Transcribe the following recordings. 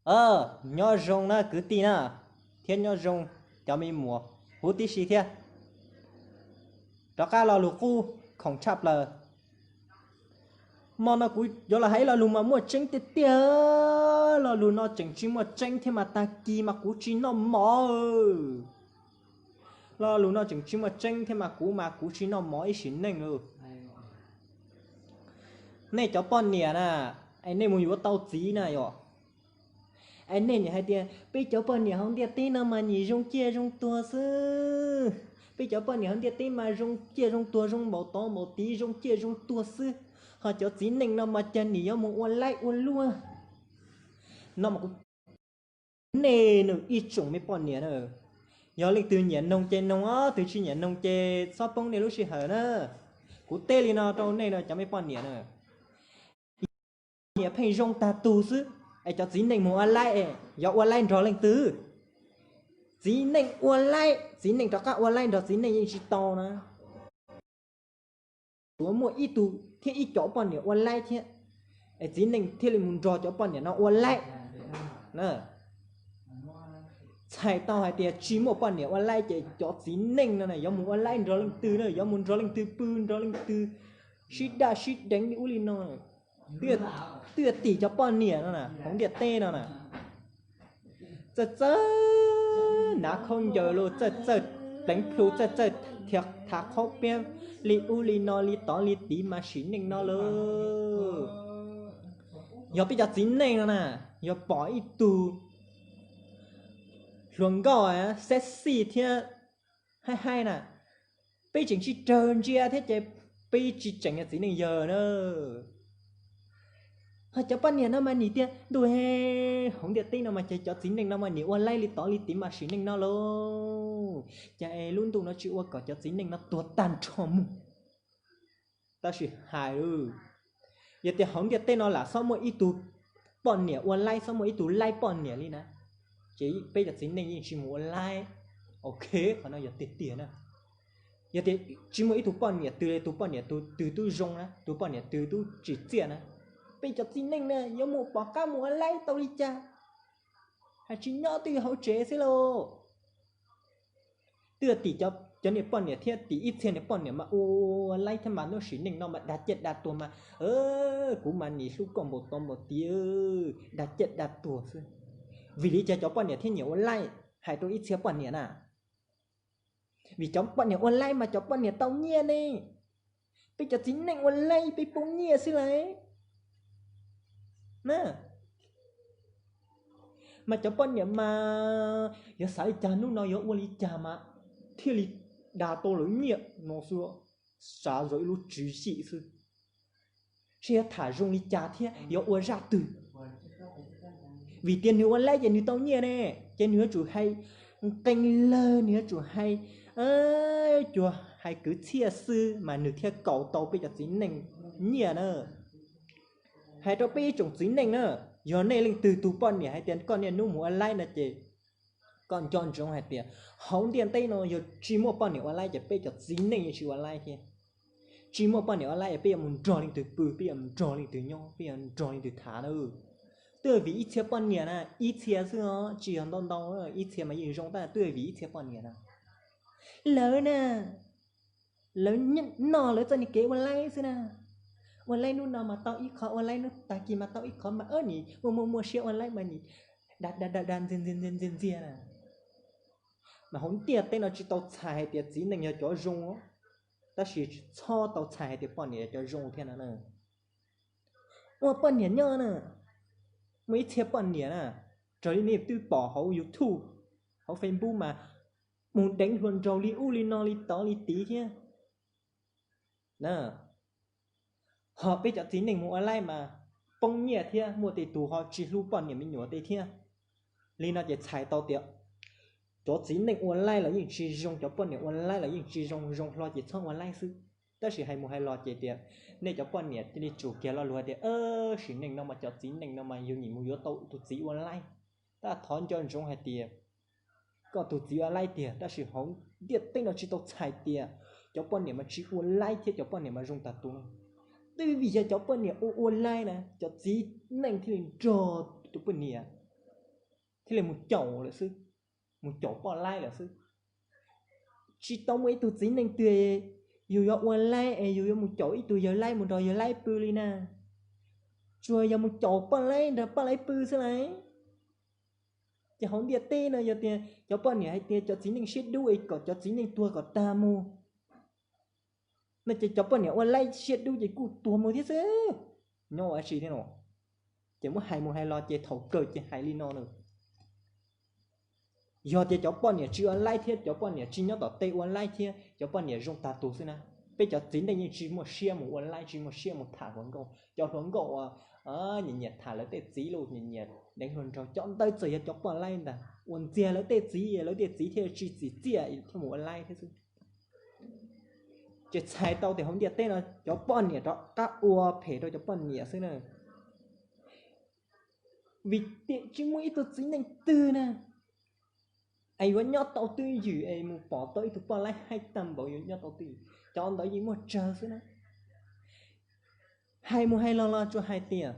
Nyob zoo na kwv tij na, thiab nyob zoo cov me muam huv tib si thiab. Rov qab lo lus qub khoom tshaj plaws. Hmo no kuv yuav los hais ib lo lus mas muaj tseeb tiag tiag. Lo lus no tseem tsis muaj tseeb thiab mas tag kis mas kuv tsis noj mov. Lo lus no tseem tsis muaj tseeb thiab mas kuv mas kuv tsis noj mov ib sim neej lawm. Nej cov poj niam na, es nej mus yuav tau txiv na yom, es nej nim hais tias peb cov poj niam hauv ntiaj teb no mas nim zoo ciaj zoo tuag xwb. Peb cov poj niam hauv ntiaj teb mas zoo ciaj zoo tuag, zoo npaum tod npaum tid, zoo ciaj zoo tuag xwb. Ho cov txiv neej no mas cas nim yuav mus ua laib ua luaj. No mas kuv nej ib tsoom me poj niam na, yog leej twg nyiam noog ces noog, twg tsis nyiam noog ces txhob poob nej lub sij hawm na. Kuv teb li no rau nej no cov me poj niam na, niam pheej zoo tag tug xwb, es cov txiv neej mus ua laib, yuav ua laib nrog leej twg? Txiv neej ua laib, txiv neej rov qab ua laib nrog txiv neej yeej tsis tau na. Yuav muaj ib tug thiab ib cov poj niam ua laib thiab, es txiv neej thiaj li mus nrog cov poj niam no ua laib. Txhais tau hais tias tsis muaj poj niam ua laib ces cov txiv neej no na yuav mus ua laib nrog leej twg na, yuav mus nrog leej twg pw, nrog leej twg sib daj sib deev li ub li no. Twb yog tim cov poj niam no na, hauv ntiaj teb no na, txawj txawj hnav khaub ncaws los txawj txawj pleev plhu, txawj txawj thav qhaub piab li ub li no li tod li tid mas sim neej no lawm. Yog peb cov txiv neej no na, yog pom ib tug hluas nkauj sexy thiab haib haib na, peb tseem tsis raws ntsia thiab ces peb tsis tseem yog txiv neej yawg na. Ho cov poj niam no mas nim tias ntuj, hauv ntiaj teb no mas ces cov txiv neej no mas nim ua laib li tod li tid mas sim neej no lauj, ces lub ntuj no tsis ua kom cov txiv neej no tuag tag nrho mus. Tab sis hais, yog tias hauv ntiaj teb no lam xob muaj ib tug poj niam ua laib, xob muaj ib tug laib poj niam li na, ces peb cov txiv neej yeej tsis mus ua laib. Ok, qhov no yog tiag tiag na. Yog tias tsis muaj ib tug poj niam twg li, tus poj niam twg twb zoo na, tus poj niam twg twb tsim txiaj na, peb cov txiv neej na yuav mus pom qab mus ua laib tau li cas, hais tsis nyob twb yog hauv tsev xwb lauj. Twb yog tim cov niag poj niam thiab tim ib txhia niag poj niam mas ua laib thiab mas lub sim neej no mas dag ciaj dag tuag mas, kuv mas nim hlub koj npaum tod npaum tid, dag ciaj dag tuag xwb. Vim li cas cov poj niam thiaj nyiam ua laib? Hais rau ib txhia poj niam na, vim cov poj niam ua laib mas cov poj niam tau nyiaj ne. Peb cov txiv neej ua laib peb poob nyiaj xwb lauj. Mas cov poj niam mas yuav xav li cas hnub no yuav ua li cas mas thiaj li dag tau lawv nyiaj no xwb, xav zam ib lub tswv yim xwb. Seb yuav tham zoo li cas thiab yuav ua zaj twg. Vim tias nws ua laib ces nws tau nyiaj ne, ces nws yuav tsum hais nqee lawg, nws yuav tsum hais cuag hais kwv txhiaj xwb mas nws thiaj kaus tau peb cov txiv neej nyiaj na. Hais rau peb ib tsoom txiv neej na, yog nej leej twg tus poj niam hais tias koj niaj hnub mus ua laib no ces koj nco ntsoov hais tias hauv ntiaj teb no yog tsis muaj poj niam ua laib ces peb cov txiv neej yeej tsis ua laib thiab. Tsis muaj poj niam ua laib es peb yuav mus nrog leej twg pw, peb yuav mus nrog leej twg nyob, peb yuav nrog leej twg tham na. Twb vim ib txhia poj niam na, ib txhia xwb os, tsis yog ntau ntau, ib txhia mas yeej zoo tab twb vim ib txhia poj niam na. Lawv na, lawv noj lawv txoj niag kev ua laib xwb na. Ua laib hnub no mas tau ib qho, ua laib hnub tag kis mas tau ib qho mas nim muaj muaj muaj siab ua laib mas nim dag dag dag ntxiag ntxiag ntxiag ntxiag na. Mas hauv ntiaj teb no tsis tau txhais hais tias txiv neej yog cov zoo, tab sis txhob tau txhais hais tias poj niam yog cov zoo thiab no na. Ua poj niam nyob na, muaj ib txhia poj niam na, raws li nej twb pom hauv YouTube, hauv Facebook mas mus deev hluas nraug li ub li no li tod li tid thiab. Ho peb cov txiv neej mus ua laib mas poob nyiaj thiab muaj tej tus ho tsis hlub poj niam me nyuam tej thiab. Li no ces txhais tau tias cov txiv neej ua laib los yeej tsis zoo, cov poj niam ua laib los yeej tsis zoo, zoo hlo ces txhob ua laib xwb. Tab sis hais mus hais los ces tias nej cov poj niam cia li tsum kiag lo lus hais tias sim neej no mas cov txiv neej no mas yus nim mus yuav tau tus txiv ua laib. Tab thov nco ntsoov hais tias koj tus txiv ua laib tiag, tab sis hauv ntiaj teb no tsis tau txhais tias cov poj niam mas tsis ua laib thiab cov poj niam mas zoo tag tus. Twb vim yog cov poj niam ua ua laib na, cov txiv neej thiaj li nrog tus poj niam thiaj li mus caum lawm xwb, mus caum poj laib lawm xwb. Tsis tau muaj ib tug txiv neej twg yus yuav ua laib es yus yuav mus caum ib tug yawg laib mus nrog yawg laib pw li na. Tsuas yog mus caum poj laib nrog poj laib pw xwb lauj. Ces hauv ntiaj teb no yog tias cov poj niam hais tias cov txiv neej siab dub es kom cov txiv neej tuag kom tag mus no ces cov poj niam ua laib siab dub ces kuj tuag mus thiab xwb. Nyob ua si thiab no, ces muab hais mus hais los ces thaum kawg ces hais li no na. Yog tias cov poj niam tsis ua laib thiab cov poj niam tsis nyob tom tej ua laib thiab cov poj niam zoo tag tus xwb na, peb cov txiv neej yeej tsis muaj siab mus ua laib, tsis muaj siab mus tham hluas nkauj. Cov hluas nkauj uas nyiam nyiam tham lawv tej txiv los nyiam nyiam deev hluas nraug, cov ntawd txawm yog cov poj laib ntag, uas ntxias lawv tej txiv, lawv tej txiv thiaj tsis txim txiaj thiaj mus ua laib thiab xwb. Ces txhais tau tias hauv ntiaj teb no cov poj niam rov qab ua phem rau cov poj niam xwb na. Vim tias tsis muaj ib tug txiv neej twg na es yuav nyob tau twj ywm es mus pom tau ib tug poj laib haib tag npaum yuav nyob tau twj ywm, cov ntawd yeej muaj tsawg xwb na. Hais mus hais los los tsuas hais tias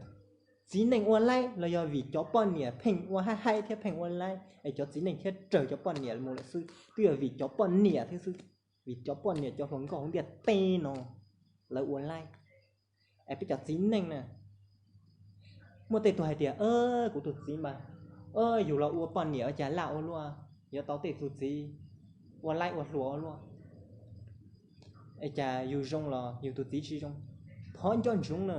txiv neej ua laib los yog vim cov poj niam pheej ua haib haib thiab pheej ua laib es cov txiv neej thiaj raws cov poj niam mus lawm xwb, twb yog vim cov poj niam thiab xwb. Vim cov poj niam cov hluas nkauj hauv ntiaj teb no lawv ua laib. Es peb cov txiv neej na, muaj tej tug hais tias, kuv tus txiv mas, yus los ua poj niam ua cas laj ua luaj, yuav tau tej tug txiv ua laib ua hluas ua luaj, es cas yus zoo los yus tus txiv tsis zoo. Thov nco ntsoov na,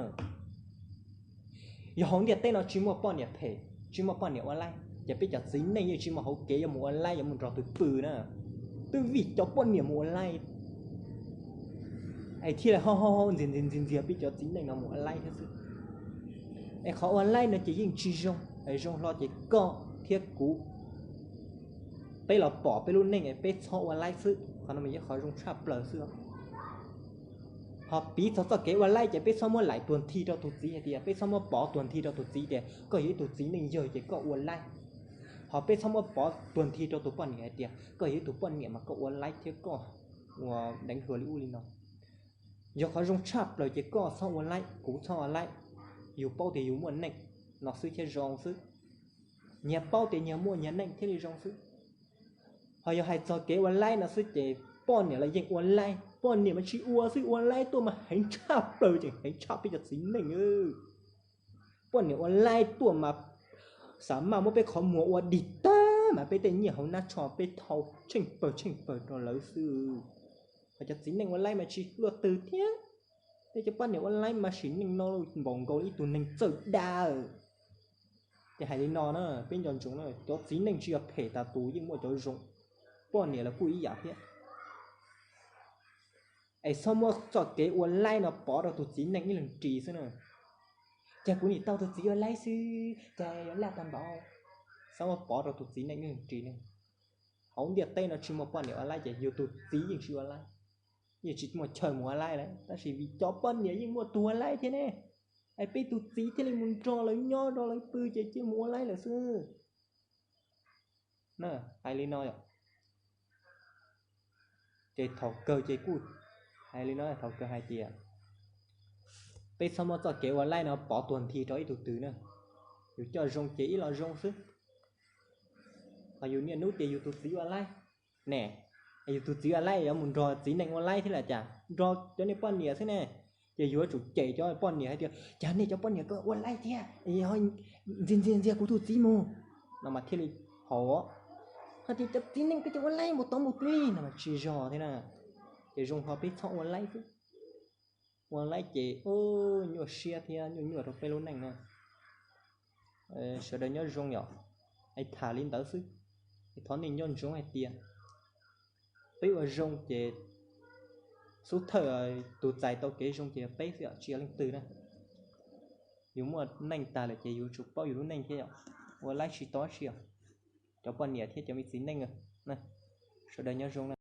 yog hauv ntiaj teb no tsis muaj poj niam phem, tsis muaj poj niam ua laib ces peb cov txiv neej yeej tsis muaj hauv kev yuav mus ua laib yuav mus nrog tus pw na. Twb vim cov poj niam mus ua laib es thiaj li ho ho ntxias ntxias ntxias ntxias peb cov txiv neej no mus ua laib thiab xwb. Es qhov ua laib no ces yeej tsis zoo, es zoo hlo ces koj thiab kuv, peb los pom peb lub neej es peb txhob ua laib xwb. Qhov no mas yog qhov zoo tshaj plaws xwb. Ho piv txog txoj kev ua laib ces peb txhob muab laim tuag nthi rau tus txiv hais tias, peb txhob muab pov tuag nthi rau tus txiv tias koj yog ib tug txiv neej yawg ces koj ua laib. Ho peb txhob muab pov tuag nthi rau tus poj niam hais tias koj yog ib tug poj niam mas koj ua laib thiab koj ua deev hluas li ub li no. Yog qhov zoo tshaj plaws ces koj txhob ua laib, kuv txhob ua laib. Yus paub tias yus muaj neej no xwb thiaj zoo xwb. Nyias paub tias nyias muaj nyias neej thiaj li zoo xwb. Ho yog hais txog kev ua laib no xwb ces poj niam los yeej ua laib, poj niam mas tsis ua xwb, ua laib tuaj mas heev tshaj plaws, tseem heev tshaj peb cov txiv neej. Poj niam ua laib tuaj mas xav maj muab peb qhov muag ua dig tag mas peb tej nyiaj hauv nab tsho peb thau tsheej pawg tsheej pawg rau lawv xwb. Ho cov txiv neej ua laib mas tsis luaj twg thiab. Peb cov poj niam ua laib mas sim neej no npaum nkaus li ib tug neeg txawj dag. Ces hais li no na, peb nco ntsoov na, cov txiv neej tsis yog phem tas tus, yeej muaj cov zoo, poj niam los kuj ib yam thiab. Es txhob muab txoj kev ua laib no pov rau tus txiv neej ib leeg ris xwb na. Cas kuv nim tau tus txiv ua laib xwb cas yuav laj tag npaum. Txhob muab pov rau tus txiv neej ib leeg ris ne. Hauv ntiaj teb no tsis muaj poj niam ua laib ces yus tus txiv yeej tsis ua laib, yeej tsis muaj chaw mus ua laib lawm, tab sis vim cov poj niam yeej muaj tus ua laib thiab ne. Es peb tus txiv thiaj li mus nrog lawv nyob nrog lawv pw ces cia mus ua laib lawm xwb. Na, hais li no yom. Ces thaum kawg ces kuj hais li no, thaum kawg hais tias peb txhob muab txoj kev ua laib no pov tuag nthi rau ib tug twg na. Yus coj zoo ces ib los zoo xwb. Ho yus niaj hnub tias yus tus txiv ua laib ne, yus tus txiv ua laib yuav mus nrog txiv neej ua laib thiab los cas, nrog cov niag poj niam xwb ne. Ces yuav tsum cem cov poj niam hais tias cas nej cov poj niam ko ua laib thiab, ntxias ntxias ntxias kuv tus txiv mus no mas thiaj li haum. Hais tias cov txiv neej ko ces ua laib mus tod mus plig no mas tsis zog thiab na. Ces zoo hlo peb txhob ua laib xwb. Ua laib ces nyuaj siab thiab nyuaj nyuaj rau peb lub neej na. Sawv daws nyob zoo yom. Es tham li ntawd xwb, es thov nej nco ntsoov hais tias peb ua zoo ces xub thawj tus txais tau kev zoo ces yog peb xwb os, tsis yog leej twg na. Yus muaj neej tag lawm ces yus tsum paub yus lub neej thiab yom. Ua laib tsis tau dab tsi os. Cov poj niam thiab cov me txiv neej, sawv daws nyob zoo na.